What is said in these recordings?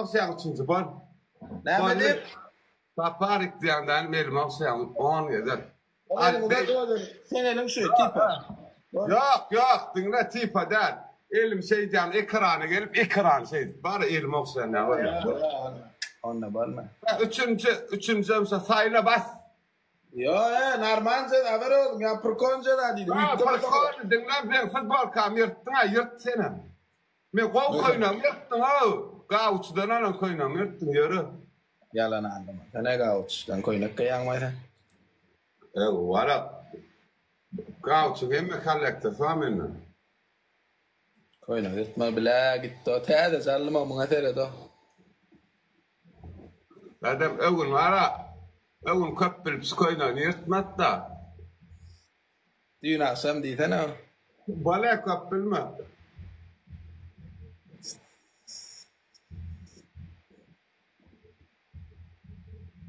ogşaýaň üçünji bol. Näme diýip? Saparik diýýän däl elime ogşaýaň on gezek. Sen eliň şu tipa. Ýok ýok diňle tipa däl. Elim şeýdýän ekrana gelip ekran şeýdip bar elim ogşaýan ýaly bolýar. Onda bolma. Üçünji üçünjem şo saýla bas. Ýo e normal jeza ber özüň ýa prikon jeza diýdim. Ha prikon diňle men futbolkamy ýyrtdyň-a ýyrt senem. Men gowy köýnegimi ýyrtdyň-ow. Gawuçydan alan köýnegimi ýyrtdyň ýöre. Ýalan aldama. Sen ne gawuçdan köýnek geýýäňmi sen? Ew wara. Gawuçyň hemme kolleksiýasy bar mende. Köýnek ýyrtma bile gitdi o täzeje aldym o muňa seret o. Adam öwün wara. Öwün köp bilip şu köýnegini ýyrtmazda. Düýn agşam diýsene. Bolýa köp bilme.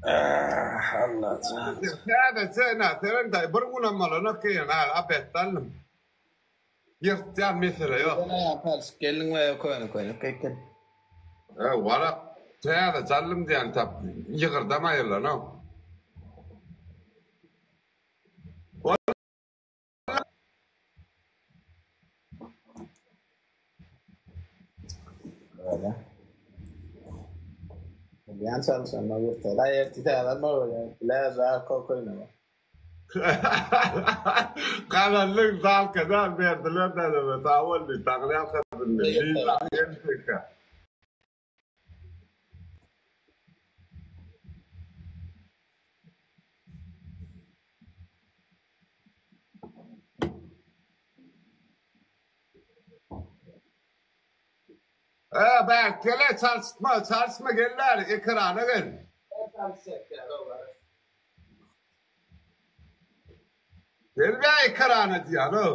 Ah, Allajan. Täzeçe ine Seren daýy bir günem bolanok geýen hali obedde aldym. Ýyrtýan mesele ýok. Sen aýagyny çalşyp geldiň we köne köýnek geýip gel. E warak täzeçe aldym diýen tap ýygyrdam aýrylanok. Öyle. Bilýän çalışanda ýurtda ertir täze almaly bolýar. Bile žarko köýnegi. Gazandyň zalka däl berdiler dädeme sag bol diý taňry ýalkasyn diý. Ee, bärik gel, çalyşma, çalyşma gel bäri, ekrana gel. Gel bäri ekrana diýýän, o.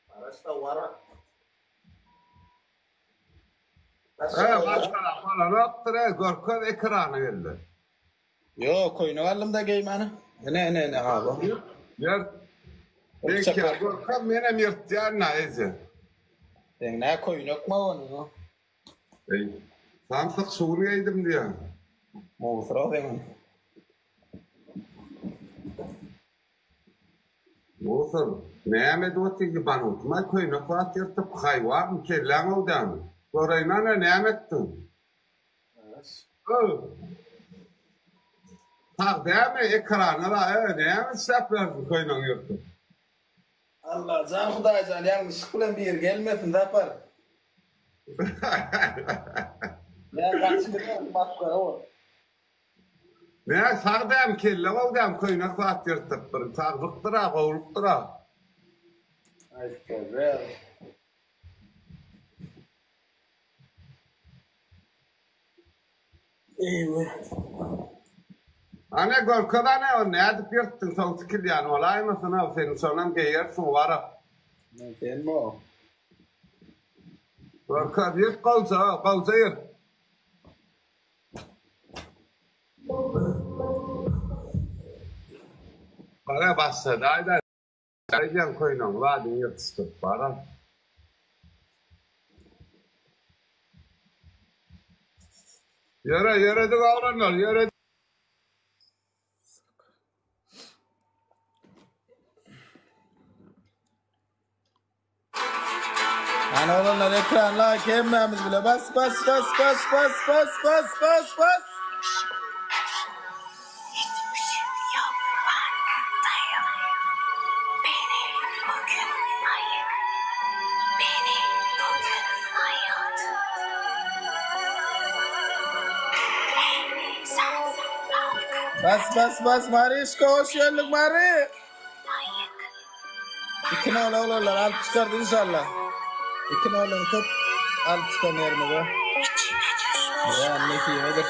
Garaşda warak. He, başga bolanokdyr, he, görkez ekrana geldi. Ýok, köýnek aldym-da geýmäne. Ine, ine, ine, ha bu. Ýyrt. Belki görkez menem ýyrtýan-da, eje. Seň nä köýnekmi o? Eý, samsyk şuny geýdim diýýän. Mowsura seň. Musul, näme edip otyň ýybanutmaý köýnek zat ýyrtyp haýwanmy kelläň owdamy? Göreýin ana näme etdiň? Öw. Sag dälmi ekrana la e näme işläp ýörsüň köýnegiňi ýyrtyp? Allajan Hudaýjan ýalňyşlyk bilen biri gelmesin Sapar. Nä gaçyp gidýän masgara bol. Nä sag dämi kelle gowy dämi köýnek zat ýyrtypdyr saglykdyra gowlukdyra. Aýtsa ber. Eýwe. Ana görkez ana ony nädip ýyrtdyň soň tikilýän bolaýmasyn-ow sen şonam geýersiň warak. Men senmi o. Görkez ýyrt gowja gowja ýyrt. Bara başlady aýda aýdýan köýnegiň zadyny ýyrtyşdyryp bara. Ýöre ýöredik oglanlar ýöredik. Hany oglanlar ekran like hemmämiz bile bas bas bas bas bas bas bas bas bas. Bas bas bas Marişka hoş geldik Mari. Iki nol oglanlar alyp çykardy inşallah. Iki noldan köp alyp çykan ýerimiz bar. Ýa nesibedir.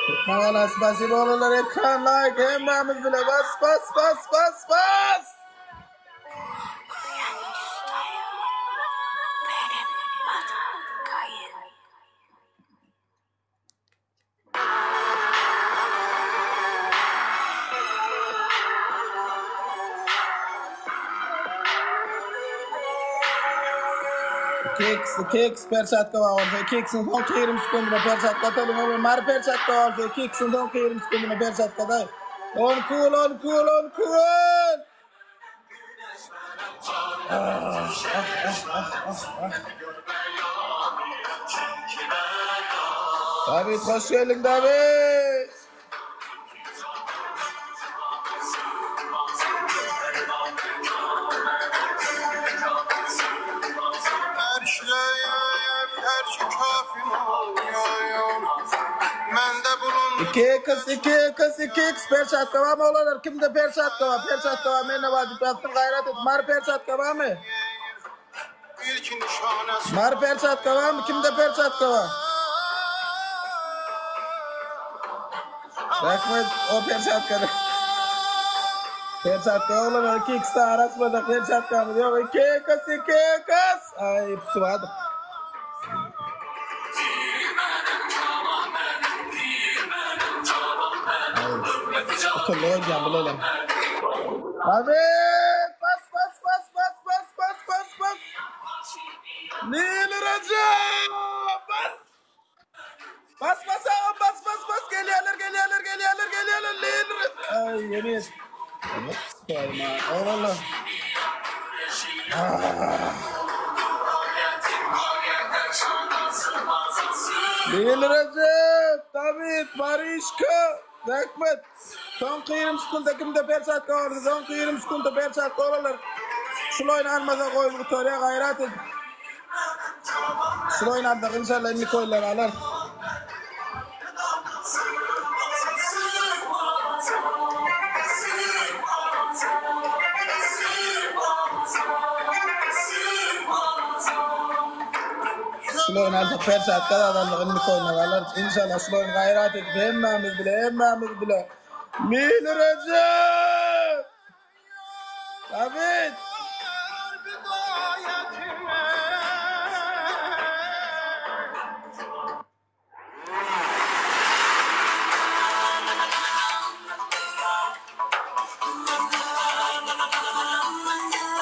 Türkmen galasy spasibo oglanlar ekran like hemmämiz bile bas bas bas bas bas. 2x, 2x perçatka bar bolsa 2x-iň soňky 20 sekundyna perçatka atalyň oglum. Mary perçatka bar bolsa 2x-iň soňky 20 sekundyna perçatka daý. On kul, on kul, on kul. Ah, ah, ah, ah, ah, ah. David hoş geldiň David. 2x 2x 2x perçatka barmy oglanlar kimde perçatka bar perçatka bar mende bar diýip ýazsyn gaýrat et mary perçatka barmy mary perçatka barmy kimde perçatka bar Rahmet o perçatkany Perçatka oglanlar 2x araşmasak perçatkamyz ýok 2x 2x aý pusubadyk. Oturly oýnaýan bilelim. Abi bas bas bas bas bas bas bas bas. Lil Recep bas. Bas bas agam bas bas bas gelýärler gelýärler gelýärler gelýärler Lil Recep. Ay yemin. Sayma. Oglanlar. Lil Recep, David, Marişka, Rahmet. Soňky 20 sekunta kimde perçatka bardy? Soňky 20 sekunta perçatka olanlar. Şul oýny almasa goýun gutarýar, gaýrat edip. Şul oýny alsak inşallah indiki oýunlary alarys. Şul oýny alsak perçatka zat aldyk indiki oýunlary alarys. Inşallah şul oýny gaýrat edip hemmämiz bile hemmämiz bile. Lili Rejep! David!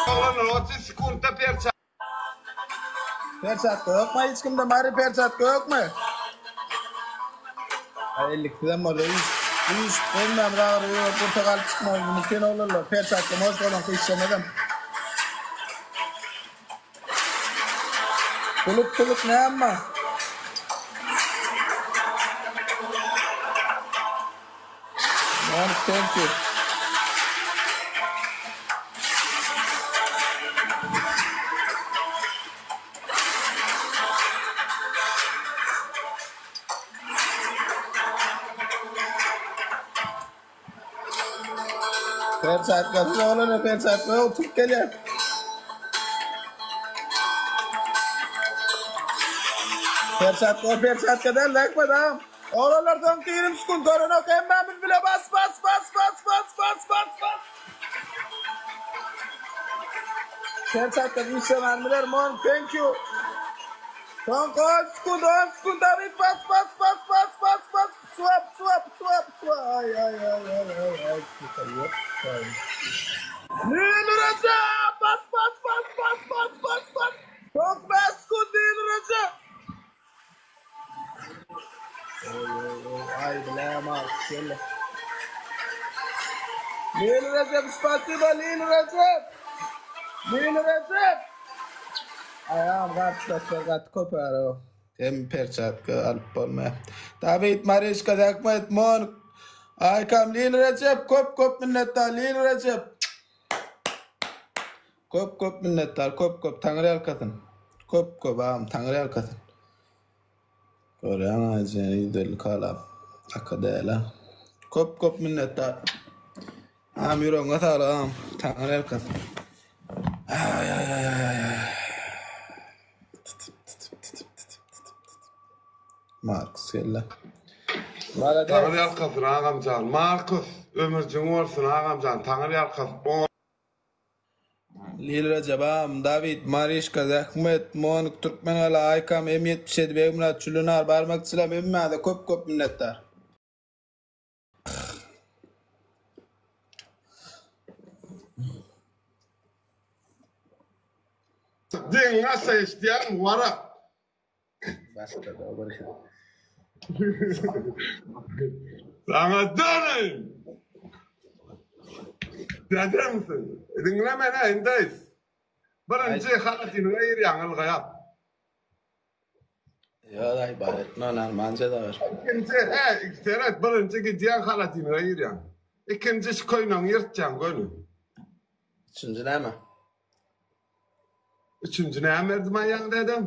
Oglanlar 30 sekuntda perça. Perçatka ýokmy hiç kimde Mary perçatka ýokmy? Ay elliksizem bolýar. Üç, üç, hemmämiz agyr ýok, gursak alyp çykmagymyz mümkin oglanlar. Perçatka mož bolanky işlemezem. Bulut bulut näme? Man thank you. Perçatka oglana perçatka ýok türk gelýär. Perçatka o perçatka däl Rahmet agam. Oglanlar soňky 20 sekunt görenok hemmämiz bile bas bas bas bas bas bas bas bas. Perçatka işlemän biler mon thank you. Soňky 10 sekund 10 sekund David bas bas bas bas bas bas swap swap swap swap ay ay ay ay ay ay Yok, ay. Lil Recep bas bas bas bas bas bas bas. Soňky 5 sekund Lil Recep. Oý oý oý ay biläm alkyş geldi. Lil Recep spasiba Lil Recep. Lil Recep. Aýam garşydaşlar gaty köp ara. Hem perçatka alyp bolmaýar. David Marişka Zähmet Mon Aýkam Lil Recep köp köp minnetdar Lil Recep. Köp köp minnetdar köp köp Taňry ýalkasyn. Köp köp agam Taňry ýalkasyn. Görýäň aýjany 150 kalap. Aka däl-a. Köp köp minnetdar. Agam ýüregiňe saglyk agam. Taňry ýalkasyn. Aý aý aý aý aý aý. Markus geldi. Malades. Taňry ýalkasyn agamjan. Markus ömürjiň bolsun agamjan. Taňry ýalkasyn. Lil Rejep agam, Dawid, Marişka, Zähmet, Monik, Türkmengala, Aýkam, M 77, Begmyrat, Çülünar, Barmakçylam hemmäňize köp köp minnetdar. Deňiň aşa eşidýäňmi, warak? Başga da bir. Saňa döneýin! Dädemsiň. Diňle meni, indeýs. Birinji halatiniňe girýäň ylgaýap. Ýok, aý, bar etme, normal jeza ber. Ikinji, he, seret, birinji gidýäň halatiniňe girýäň. Ikinji şu köýnegiňi ýyrtýaň göni. Üçünji näme? Üçünji näme berdim aýaň dädem?